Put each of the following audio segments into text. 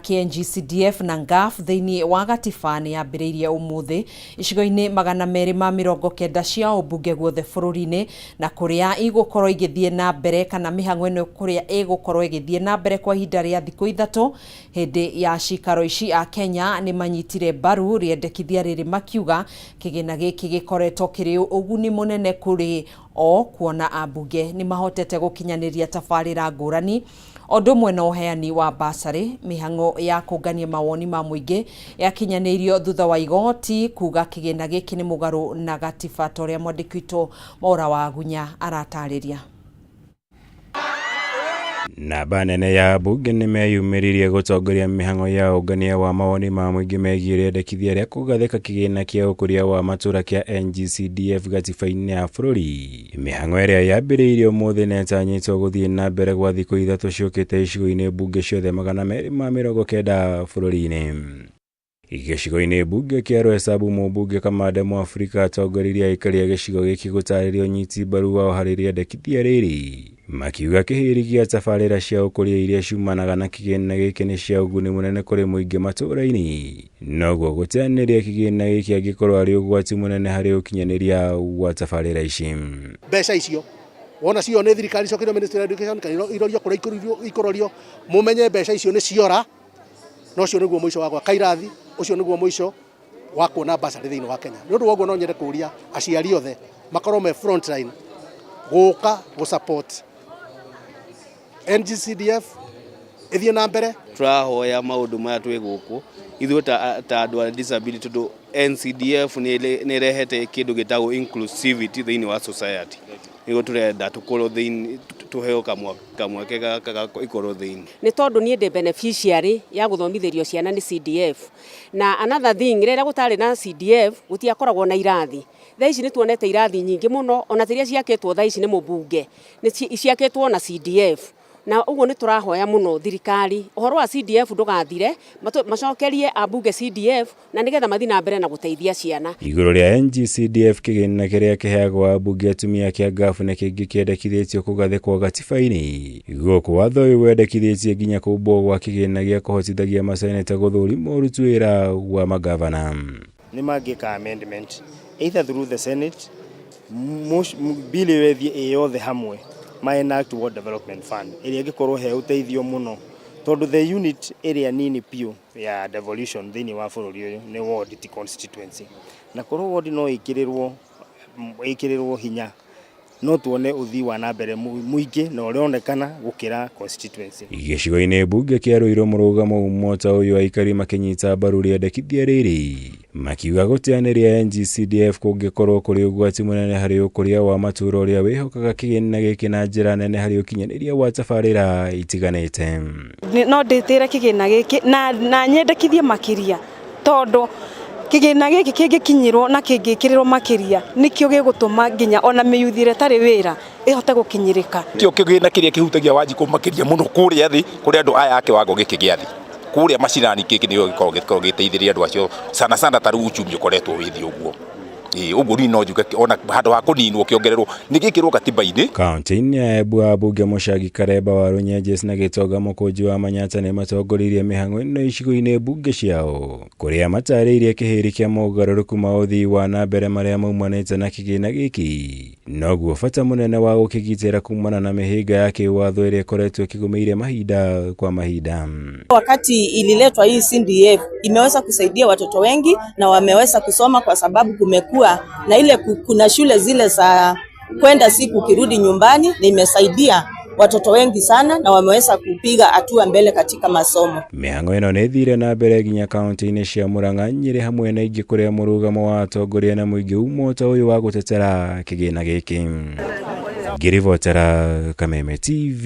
Kĩa NGCDF na NGAAF thĩinĩ wa gatiba nĩ yambĩrĩirie ũmũthĩ icigo-inĩ 290 cia ũmbunge guothe bũrũri-inĩ, na kũrĩa igũkorwo igĩthiĩ na mbere kana mĩhang'o ĩno kũrĩa ĩgũkorwo ĩgĩthiĩ na mbere kwa ihinda rĩa thikũ 3. Hĩndĩ ya cikaro ici, a Kenya nĩ manyitire mbaru rĩendekithia rĩrĩ, makiuga kĩgĩna gĩkĩ gĩkoretwo kĩrĩ ũguni mũnene kũrĩ o, kuona ambunge nĩ mahotete gũkinyanĩria tabarĩra ngũrani o ũndũ ũmwe na ũheani wa basarĩ. Mĩhang'o ya kũngania mawoni ma mũingĩ yakinyanĩirio thutha wa igoti kuga kĩgĩna gĩkĩ nĩ mũgarũ na gatiba, ta ũrĩa mwandĩki witũ Mwaura wa Gunya aratarĩria. Namba nene ya ambunge nĩ meyumĩririe gũtongoria mĩhang'o ya ũngania wa mawoni ma mũingĩ megiĩ rĩendekithia rĩa kũgathĩka kĩgĩna kĩa ũkũria wa matũũra kĩa NGCDF gatiba-inĩ ya bũrũri. Mĩhang'o ĩrĩa yambĩrĩirie ũmũthĩ na ĩtanyĩtwo gũthiĩ na mbere gwa thikũ 3 ciũkĩte icigo-inĩ mbunge ciothe 290 bũrũri-inĩ. Gĩcigo-inĩ mbunge kĩa Roysambu, mũmbunge Kamande Mũafrika atongoririe aikari a gĩcigo gĩkĩ gũtarĩria ũnyiti mbaru wao harĩ rĩendekithia rĩrĩ, makiuga kĩhĩri gĩa tabarĩra cia ũkũria iria ciumanaga na kĩgĩna gĩkĩ nĩ cia ũguni mũnene kũrĩ mũingĩ matũũra-inĩ, noguo gũteanĩria kĩgĩna gĩkĩ angĩkorwo arĩ ũgwati mũnene harĩ ũkinyanĩria wa tabarĩra ici. Mbeca icio wona cio nĩ thirikari icokerio Ministry of Education kana irorio kũrĩa ikũrorio, mũmenye mbeca icio nĩ ciora, na ũcio nĩguo mũico wa gwaka irathi, ũcio nĩguo mũico wa kuona bursary thĩinĩ wa Kenya. Nĩ ũndũ wa ũguo no nyende kũria aciari othe makorwo me front line gũka gũ support NGCDF ĩthiĩ na mbere. Tũrahoya maũndũ maya twĩ gũkũ ithuĩ ta andũ a disability, tondũ NCDF nĩ ĩrehete kĩndũ gĩtagwo inclusivity thĩinĩ wa society. Nĩguo tũrenda tũkorwo thĩinĩ, tũheo kamweke gaka ga ikorwo thĩinĩ. Nĩ tondũ niĩ ndĩ beneficiary ya gũthomithĩrio ciana nĩ CDF. Na another thing, rĩrĩa gũtarĩ na CDF gũtiakoragwo na irathi. Thaa ici nĩ tuonete irathi nyingĩ mũno, ona tiria ciakĩtwo thaa ici nĩ mũmbunge, nĩ ciakĩtwo na CDF. Na ũguo nĩ tũrahoya mũno thirikari ũhoro wa CDF ndũgathire, macokerie ambunge CDF na nĩgetha mathiĩ na mbere na gũteithia ciana. Igũrũ rĩa NGCDF, kĩgĩna kĩrĩa kĩheagwo ambunge atumia kĩa NGAAF nĩ kĩngĩ kĩendekithĩtio kũgathĩkwo gatiba-inĩ. Gũkũ watho ũyũ wendekithĩtie nginya kũmbwo gwa kĩgĩna gĩa kũhotithagia maseneta gũthũrima ũruti wĩra wa magavana. Nĩ mangĩka amendment either through the Senate, bill ĩyo ĩthiĩ ĩ yothe hamwe, ma enact Ward Development Fund ĩrĩa ĩngĩkorwo he ũteithio mũno, tondũ the unit ĩrĩa nini biũ ya devolution thĩinĩ wa bũrũri ũyũ nĩ ward, ti constituency, na korwo ward no ĩkĩrĩrwo hinya, no tuone ũthii wa na mbere mũingĩ na ũronekana gũkĩra constituency. Gĩcigo-inĩ mbunge kĩa Ruiru, mũrũgamo umwe ta ũyũ, aikari makĩnyita mbaru rĩendekithia rĩrĩ, makiuga gũteanĩria NGCDF kũngĩkorwo kũrĩ ũgwati mũnene harĩ ũkũria wa matũũra ũrĩa wĩhokaga kĩgĩna gĩkĩ na njĩra nene harĩ ũkinyanĩria wa tabarĩra itiganĩte. No ndĩtĩre kĩgĩna gĩkĩ na nyendekithie makĩria, tondũ kĩgĩna gĩkĩ kĩngĩkinyĩrwo na kĩngĩkĩrĩrwo makĩria, nĩkĩo gĩgũtũma nginya ona mĩyuthi ĩrĩa ĩtarĩ wĩra ĩhote gũkinyĩrĩka. Kĩo kĩgĩna kĩrĩa kĩhutagia Wanjikũ makĩria mũno kũrĩa thĩ, kũrĩa andũ aya a kĩwango gĩkĩ gĩa thĩ, kũrĩa macinani, gĩkĩ nĩkĩo gĩkoragwo gĩgĩteithĩrĩria andũ acio sana sana, ta rĩu uchumi ũkoretwo wĩ thĩ ũguo. Ũguo niĩ no njuge ona handũ ha kũninwo kĩongererwo nĩ gĩkĩrwo gatiba-inĩ. Kaunti-inĩ ya Embu, ambunge Mũchangi Karemba wa Runyenjes na Gĩtonga Mũkũnji wa Manyata nĩ matongoririe mĩhang'o ĩno icigo-inĩ mbunge ciao, kũrĩa matarĩirie kĩhĩri kĩa mogarũrũku ma ũthii wa na mbere marĩa maumanĩte na kĩgĩna gĩkĩ, noguo bata mũnene wa gũkĩgitĩra kumana na mĩhĩnga ya kĩwatho ĩrĩa ĩkoretwo ĩkĩgũmĩire mahinda kwa mahinda. Wakati ililetwa hii CDF imeweza kusaidia watoto wengi na wameweza kusoma, kwa sababu kumekuwa na ile kuna shule zile za kwenda siku ukirudi nyumbani, na imesaidia watoto wengi sana na wameweza kupiga hatua mbele katika masomo. Mĩhang'o ĩno nĩ ĩthire na mbere nginya kaunti-inĩ cia Murang'a, Nyĩrĩ hamwe na ingĩ, kũrĩa mũrũgamo wa atongoria na mũingĩ umwo ta ũyũ wa gũtetera kĩgĩna gĩkĩ. Ngĩribotera Kameme TV,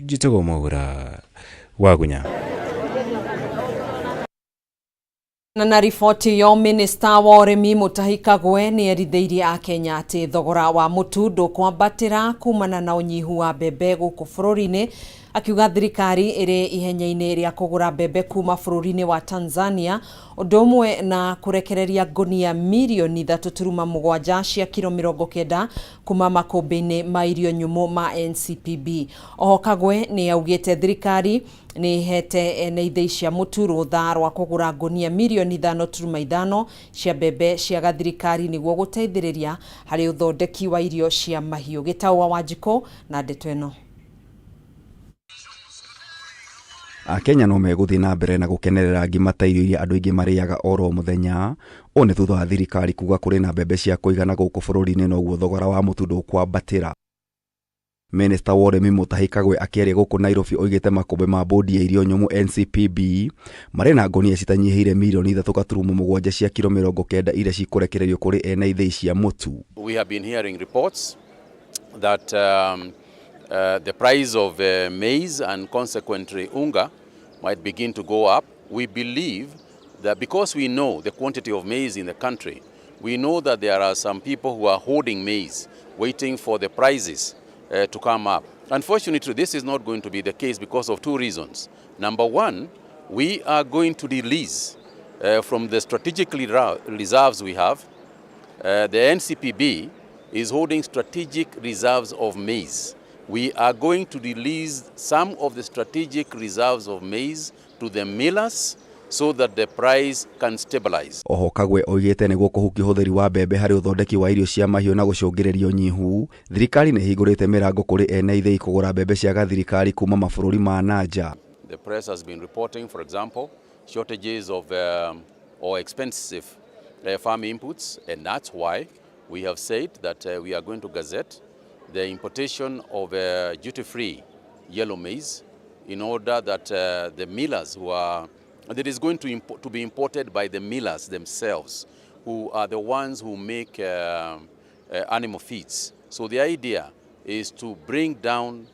njĩtagwo Mwaura Wagunya. Na riboti yo, minista wa ũrĩmi Mutahi Kagwe nĩ erithĩirie akenya atĩ thogora wa mũtu ndũkwambatĩra kumana na ũnyihu wa mbembe gũkũ bũrũri-inĩ. Akiuga thirikari ĩrĩ ihenya-inĩ rĩa kũgũra mbembe kuma bũrũri-inĩ wa Tanzania ũndũ ũmwe na kũrekereria ngũnia mirioni 3.7 cia kiro 90 kuma makũmbĩ-inĩ ma irio nyũmũ ma NCPB. Oho Kagwe nĩ augĩte thirikari nĩ ĩhete ene ithĩi cia mũtu rũtha rwa kũgũra ngũnia mirioni 5.5 cia mbembe cia gathirikari nĩguo gũteithĩrĩria harĩ ũthondeki wa irio cia mahiũ. Gĩtaũ wa Wanjikũ na ndeto ĩno. Akenya no megũthiĩ na mbere na gũkenerera ngima ta irio iria andũ aingĩ marĩaga oro mũthenya. Ũũ nĩ thutha wa thirikari kuga kũrĩ na mbembe cia kũigana gũkũ bũrũri-inĩ noguo thogora wa mũtu ndũkwambatĩra. Minista wa ũrĩmi Mutahi Kagwe akĩaria gũkũ Nairobi oigĩte makũmbĩ ma bodi ya irio nyũmũ NCPB marĩ na ngũnia citanyihĩire mirioni 3.7 cia kiro 90 iria cikũrekererio kũrĩ ene ithĩi cia mũtu. We have been hearing reports that the price of maize and consequently unga might begin to go up. We believe that because we know the quantity of maize in the country, we know that there are some people who are hoarding maize, waiting for the prices to come up. Unfortunately, this is not going to be the case because of two reasons. Number one, we are going to release from the strategic reserves we have. The NCPB is holding strategic reserves of maize. We are going to release some of the strategic reserves of maize to the millers so that the price can stabilize. Oho Kagwe oigĩte nĩguo kũhukia ũhũthĩri wa mbembe harĩ ũthondeki wa irio cia mahiũ na gũcũngĩrĩria ũnyihu, thirikari nĩ ĩhingũrĩte mĩrango kũrĩ ene ithĩi kũgũra mbembe cia gathirikari kuma mabũrũri ma na nja. The press has been reporting, for example, shortages of or expensive farm inputs, and that's why we have said that we are going to gazette the importation of duty-free yellow maize in order that the millers who are, that is going to be imported by the millers themselves, who are the ones who make animal feeds. So the idea is to bring down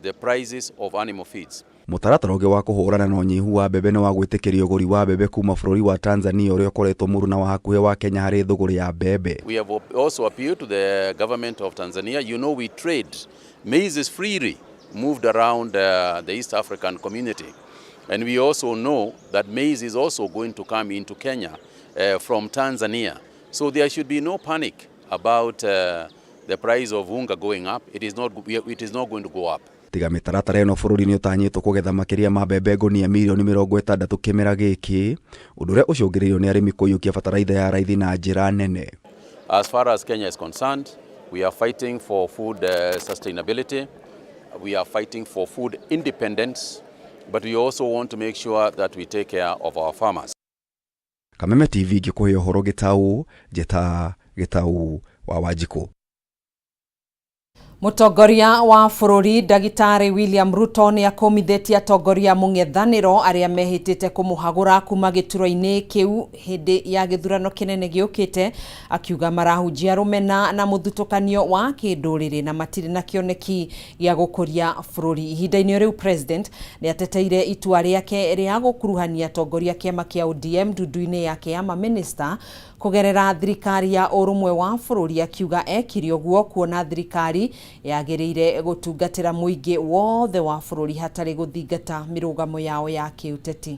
the prices of animal feeds. Mũtaratara ũngĩ wa kũhũrana na ũnyihu wa mbembe nĩ wa gwĩtĩkĩria ũgũri wa mbembe kuma bũrũri wa Tanzania ũrĩa ũkoretwo mũruna wa hakuhĩ wa Kenya harĩ thũgũrĩ ya mbembe. We have also appealed to the government of Tanzania. You know, we trade. Maize is freely moved around the East African community. And we also know that maize is also going to come into Kenya from Tanzania. So there should be no panic about the price of unga going up. It is not going to go up. Tiga mĩtaratara ĩno bũrũri nĩ ũtanyĩtwo kũgetha makĩria ma mbembe ngũnia mirioni 60 kĩmera gĩkĩ, ũndũ ũrĩa ũcũngĩrĩirio nĩ arĩmi kũiyũkia bataraitha ya raithi na njĩra nene. As far as Kenya is concerned, we are fighting for food sustainability, we are fighting for food independence, but we also want to make sure that we take care of our farmers. Kameme TV ngĩkũhe ũhoro Gĩtaũ, njĩta Gĩtaũ wa Wanjikũ. Mũtongoria wa bũrũri Ndagĩtarĩ William Ruto nĩ akũmithĩtie atongoria mũng'ethanĩro arĩa mehĩtĩte kũmũhagũra kuma gĩturwa-inĩ kĩu hĩndĩ ya gĩthurano kĩnene gĩũkĩte, akiuga marahunjia rũmena na mũthutũkanio wa kĩndũrĩrĩ na matirĩ na kĩoneki gĩa gũkũria bũrũri. Ihinda-inĩ rĩu President nĩ ateteire itua rĩake rĩa gũkuruhania atongoria kĩama kĩa ODM ndundu-inĩ yake ya mamĩnĩsta kũgerera thirikari ya ũrũmwe wa bũrũri, akiuga ekire ũguo kuona thirikari yagĩrĩire gũtungatĩra mũingĩ wothe wa bũrũri hatarĩ gũthingata mĩrũgamo yao ya kĩũteti.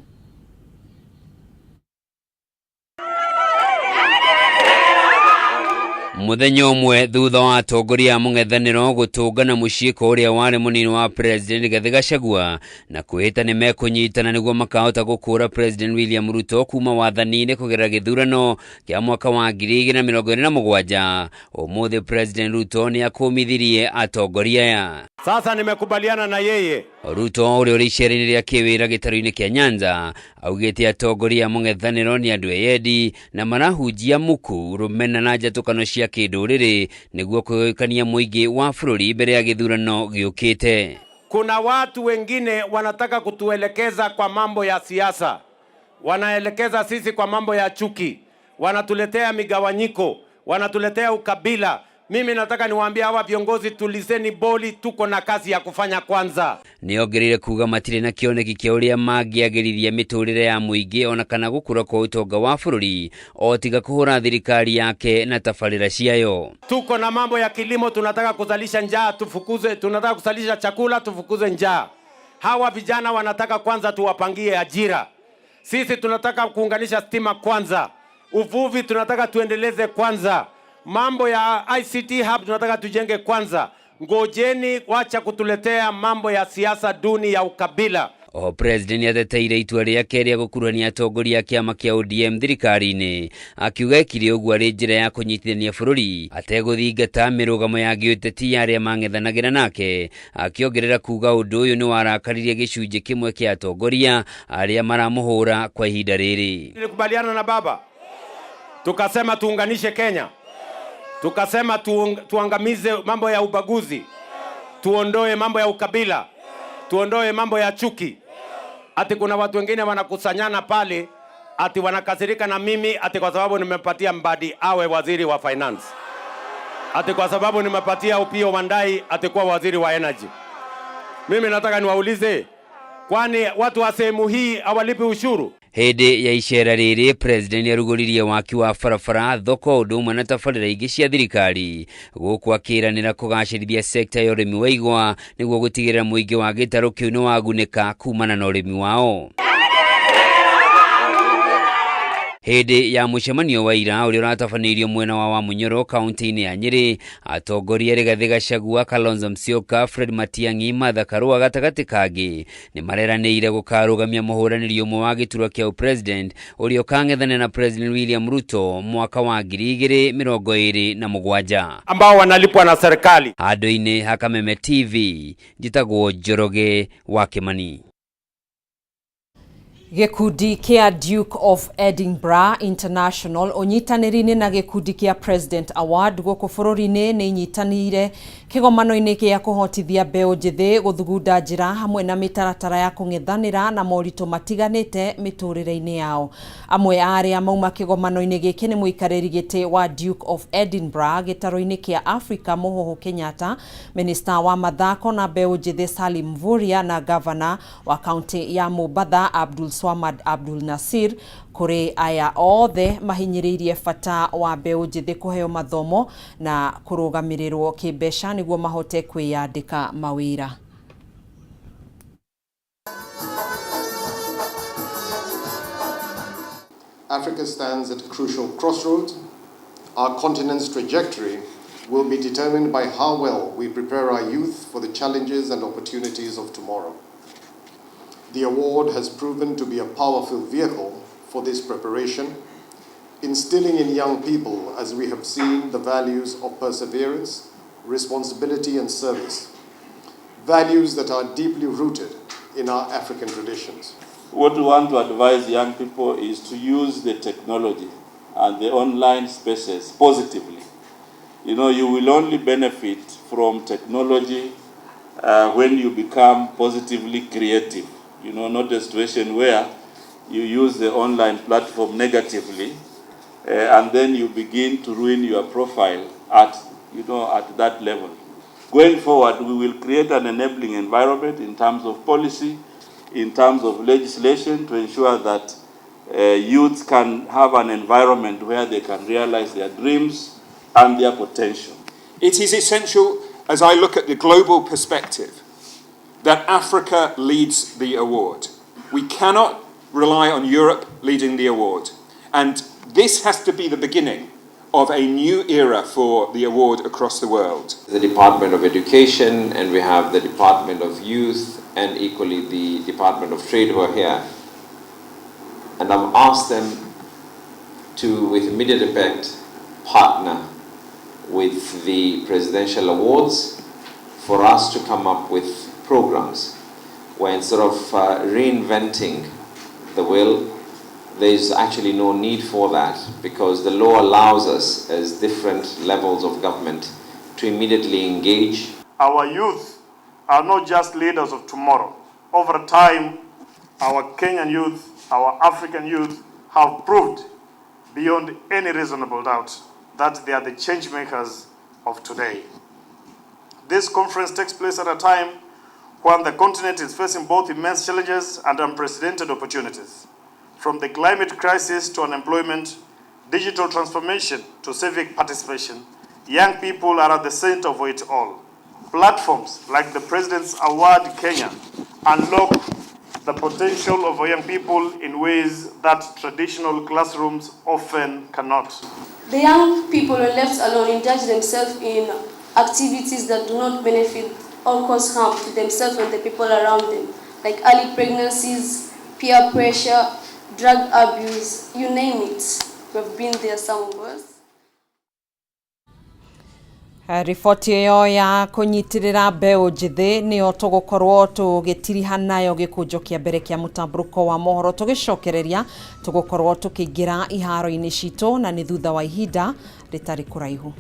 Mũthenya ũmwe thutha wa atongoria a mũng'ethanĩro gũtũngana mũciĩ kwa ũrĩa warĩ mũnini wa President Rigathĩ Gachagua na kwĩhĩta nĩ mekũnyitana nĩguo makahota gũkũra President William Ruto kuma wathani-inĩ kũgerera gĩthurano kĩa mwaka wa 2027. Ũmũthĩ President Ruto nĩ akũmithirie atongoria aya. Sasa nimekubaliana na yeye. Ruto ũrĩa ũrĩ icera-inĩ rĩa kĩwĩra gĩtarũ-inĩ kĩa Nyanza augĩte atongoria a mũng'ethanĩro nĩ andũ eyendi na marahunjia muku rũmena na njatũkano cia kĩndũrĩrĩ nĩguo kũgayũkania mũingĩ wa bũrũri mbere ya gĩthurano gĩũkĩte. Kuna watu wengine wanataka kutuelekeza kwa mambo ya siasa, wanaelekeza sisi kwa mambo ya chuki, wanatuletea migawanyiko, wanatuletea ukabila. Mimi nataka niwaambie hawa viongozi, tulizeni boli, tuko na kazi ya kufanya kwanza. Nĩongereire kuga matirĩ na kĩoneki kĩa ũrĩa mangĩagĩrithia mĩtũrĩre ya mũingĩ ona kana gũkũra kwa ũtonga wa bũrũri o tiga kũhũra thirikari yake na tabarĩra ciayo. Tuko na mambo ya kilimo, tunataka kuzalisha njaa tufukuze, tunataka kuzalisha chakula tufukuze njaa. Hawa vijana wanataka kwanza tuwapangie ajira. Sisi tunataka kuunganisha stima kwanza, uvuvi tunataka tuendeleze kwanza, mambo ya ICT hub tunataka tujenge kwanza. Ngojeni, wacha kutuletea mambo ya siasa duni ya ukabila. Oho President nĩateteire itua rĩake rĩa gũkuruhania atongoria a kĩama kĩa ODM thirikari-inĩ, akiuga ekire ũguo arĩ njĩra ya kũnyitithania bũrũri ategũthingata mĩrũgamo ya gĩũteti ya arĩa mang'ethanagĩra nake, akĩongerera kuga ũndũ ũyũ nĩwarakaririe gĩcunjĩ kĩmwe kĩa atongoria arĩa maramũhũra kwa ihinda rĩrĩ. Nilikubaliana na baba, tukasema tuunganishe Kenya, tukasema tuangamize mambo ya ubaguzi, tuondoe mambo ya ukabila, tuondoe mambo ya chuki. Ati kuna watu wengine wanakusanyana pale ati wanakasirika na mimi ati kwa sababu nimepatia Mbadi awe waziri wa finance, ati kwa sababu nimepatia Opiyo Wandayi ati kuwa waziri wa energy. Mimi nataka niwaulize, kwani watu wa sehemu hii hawalipi ushuru? Hĩndĩ ya icera rĩrĩ, President nĩarugũririe waki wa barabara, thoko ũndũ ũmwe na tabarĩra ingĩ cia thirikari, gũkũ akĩranĩra kũgacĩrithia sekta ya ũrĩmi wa igwa nĩguo gũtigĩrĩra mũingĩ wa gĩtarũ kĩu nĩwagunĩka kumana na ũrĩmi wao. Hĩndĩ ya mũcemanio wa ira ũrĩa ũratabanĩirio mwena wa Wamunyoro kaunti-inĩ ya Nyĩrĩ, atongoria Rigathĩ Gachagua, Kalonzo Musyoka, Fred Matiang'i, Martha Karua gatagatĩ kangĩ nĩmareranĩire gũkarũgamia mũhũranĩri ũmwe wa gĩturwa kĩa ũpresident ũrĩa ũkang'ethanĩra na President William Ruto mwaka wa 2027 ambao wanalipwa na serikali. Handũ-inĩ ha Kameme TV, njĩtagwo Njoroge wa Kimani. Gĩkundi kĩa Duke of Edinburgh International ũnyitanĩri-inĩ na gĩkundi kĩa President Award gũkũ bũrũri-inĩ nĩ inyitanĩire kĩgomano-inĩ gĩa kũhotithia mbeũ njĩthĩ gũthugunda njĩra hamwe na mĩtaratara ya kũng'ethanĩra na moritũ matiganĩte mĩtũrĩre-inĩ yao. Amwe a arĩa mauma kĩgomano-inĩ gĩkĩ nĩ mũikarĩri gĩtĩ wa Duke of Edinburgh gĩtarũ-inĩ kĩa Africa Mũhũhũ Kenyatta, minista wa mathako na mbeũ njĩthĩ Salim Mvurya na gavana wa kaunti ya Mombatha Abdul Swamad Abdul Nasir. Kũrĩ aya othe mahinyĩrĩirie bata wa mbeũ njĩthĩ kũheo mathomo na kũrũgamĩrĩrwo kĩmbeca nĩguo mahote kwĩyandĩka mawĩra. Africa stands at a crucial crossroads. Our continent's trajectory will be determined by how well we prepare our youth for the challenges and opportunities of tomorrow. The award has proven to be a powerful vehicle for this preparation, instilling in young people, as we have seen, the values of perseverance, responsibility, and service, values that are deeply rooted in our African traditions. What we want to advise young people is to use the technology and the online spaces positively. You know, you will only benefit from technology when you become positively creative. You know, not a situation where you use the online platform negatively and then you begin to ruin your profile at that level. Going forward, we will create an enabling environment in terms of policy, in terms of legislation, to ensure that youth can have an environment where they can realize their dreams and their potential. It is essential, as I look at the global perspective, that Africa leads the award. We cannot rely on Europe leading the award. And this has to be the beginning of a new era for the award across the world. The Department of Education, and we have the Department of Youth, and equally the Department of Trade who are here. And I've asked them to, with immediate effect, partner with the Presidential Awards for us to come up with programs where instead of reinventing the wheel, there's actually no need for that, because the law allows us as different levels of government to immediately engage. Our youth are not just leaders of tomorrow. Over time, our Kenyan youth, our African youth have proved beyond any reasonable doubt that they are the change makers of today. This conference takes place at a time when the continent is facing both immense challenges and unprecedented opportunities. From the climate crisis to unemployment, digital transformation to civic participation, young people are at the center of it all. Platforms like the President's Award Kenya unlock the potential of our young people in ways that traditional classrooms often cannot. The young people, when left alone, indulge themselves in activities that do not benefit or cause harm to themselves and the people around them, like early pregnancies, peer pressure, drug abuse, you name it. We've been there, some of us. Riboti ĩyo ya kũnyitĩrĩra mbeũ njĩthĩ nĩyo tũgũkorwo tũgĩtiriha nayo gĩkũnjo kĩa mbere kĩa mũtambũrũko wa mohoro. Tũgĩcokereria tũgũkorwo tũkĩingĩra iharo-inĩ citũ na nĩ thutha wa ihinda rĩtarĩ kũraihu.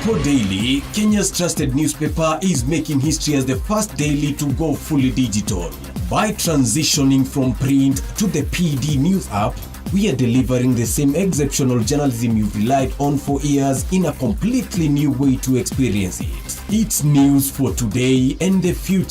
People Daily, Kenya's trusted newspaper, is making history as the first daily to go fully digital. By transitioning from print to the PD News app, we are delivering the same exceptional journalism you've relied on for years in a completely new way to experience it. It's news for today and the future.